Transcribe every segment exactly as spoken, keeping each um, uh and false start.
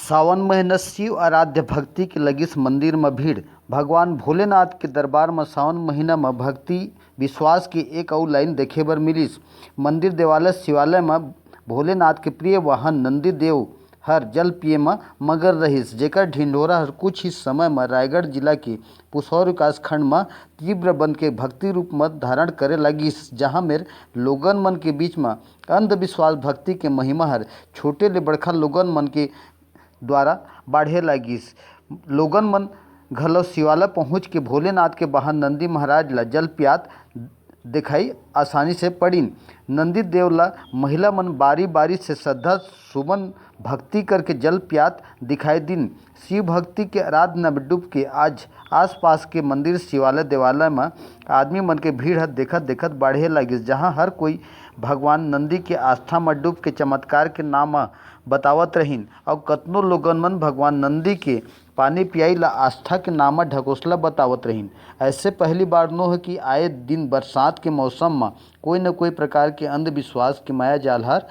सावन महीना शिव आराध्य भक्ति के लगिस मंदिर म भीड़। भगवान भोलेनाथ के दरबार म सावन महीना म भक्ति विश्वास के एक अउ लाइन देखे बर मिलिस। मंदिर देवालय शिवालय म भोलेनाथ के प्रिय वाहन नंदी देव हर जल पिए म मगन रहिस, जेकर ढिंढोरा हर कुछ ही समय म रायगढ़ जिला के पुसौर विकास खंड म तीव्र बन के भक्ति रूप म धारण करे लगिस, जहां मेर लोगन मन के बीच म अंधविश्वास भक्ति के महिमा हर छोटे ले बड़खा लोगन मन के द्वारा बाढ़े लगिस। लोगन मन घलो शिवालय पहुंच के भोलेनाथ के वाहन नंदी महाराज ला जल पियात दिखाई आसानी से पड़िन। नंदी देव ला महिला मन बारी बारी से श्रद्धा सुमन भक्ति करके जल पियात दिखाई दिन। शिव भक्ति के आराधना में डूब के आज आसपास के मंदिर शिवालय देवालय म आदमी मन के भीड़ ह देखत देखत बाढ़े लगिस, जहां हर कोई भगवान नंदी के आस्था म डूब के चमत्कार के नाम बतावत रहिन। अउ कतनो लोगन मन भगवान नंदी के पानी पियाई ला आस्था के नाम ढकोसला बतावत रहिन। ऐसे पहली बार नोहे कि आए दिन बरसात के मौसम म कोई न कोई प्रकार के अंधविश्वास के माया जाल हर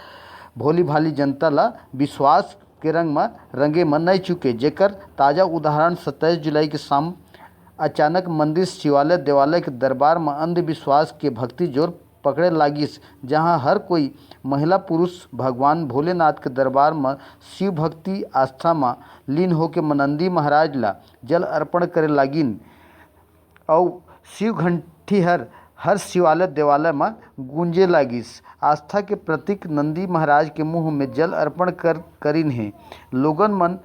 भोली भाली जनता ला विश्वास के रंग म रंगे म नइ चुके, जेकर ताजा उदाहरण सत्ताईस जुलाई के शाम अचानक मंदिर शिवालय देवालय के दरबार म अंधविश्वास के भक्ति जोर पकड़े लागिस, जहां हर कोई महिला पुरुष भगवान भोलेनाथ के दरबार म शिव भक्ति आस्था म लीन होके नंदी महाराज ला जल अर्पण करे लागिन। अउ शिव घंटी हर हर शिवालय देवालय म गूंजे लागिस। आस्था के प्रतीक नंदी महाराज के मुंह में जल अर्पण कर करिन हे। लोगन मन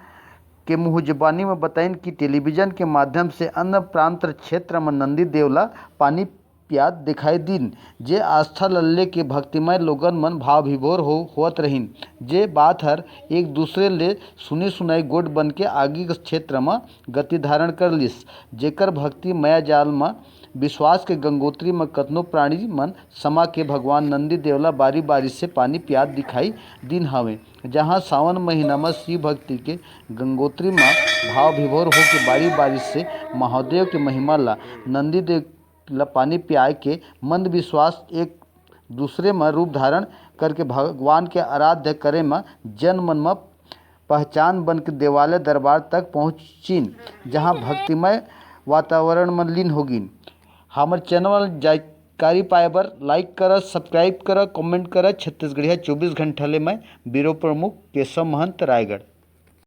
के मुंह जबानी में बताइन कि टेलीविजन के माध्यम से अन्य प्रांत क्षेत्र में नंदी देव ला पानी पियात दिखाई दिन, जे आस्था लल्ले के भक्तिमय लोगन मन भाव विभोर हो होत रहिन। जे बात हर एक दूसरे ले सुनी सुनाई गोठ बन के आगे के क्षेत्र म गति धारण कर लिस, जेकर भक्ति मया जाल म विश्वास के गंगोत्री म कतनो प्राणी मन समा के भगवान नंदी देव ला बारी बारी से पानी पियात दिखाई दिन हवे। जहां सावन महीना म शिव भक्ति के गंगोत्री म भाव विभोर होके बारी बारी से महादेव के महिमा ला नंदी देव ला पानी पियाए के मंद विश्वास एक दूसरे म रूप धारण करके भगवान के आराध्य करे म जन मन म पहचान बन के देवालय दरबार तक पहुंचिन, जहां भक्तिमय वातावरण म लीन होगिन। हमर चैनल जानकारी पाए बर लाइक करा, सब्सक्राइब करा, कमेंट करा। छत्तीसगढ़िया चौबीस घंटा ले मैं ब्यूरो प्रमुख केशव महंत, रायगढ़।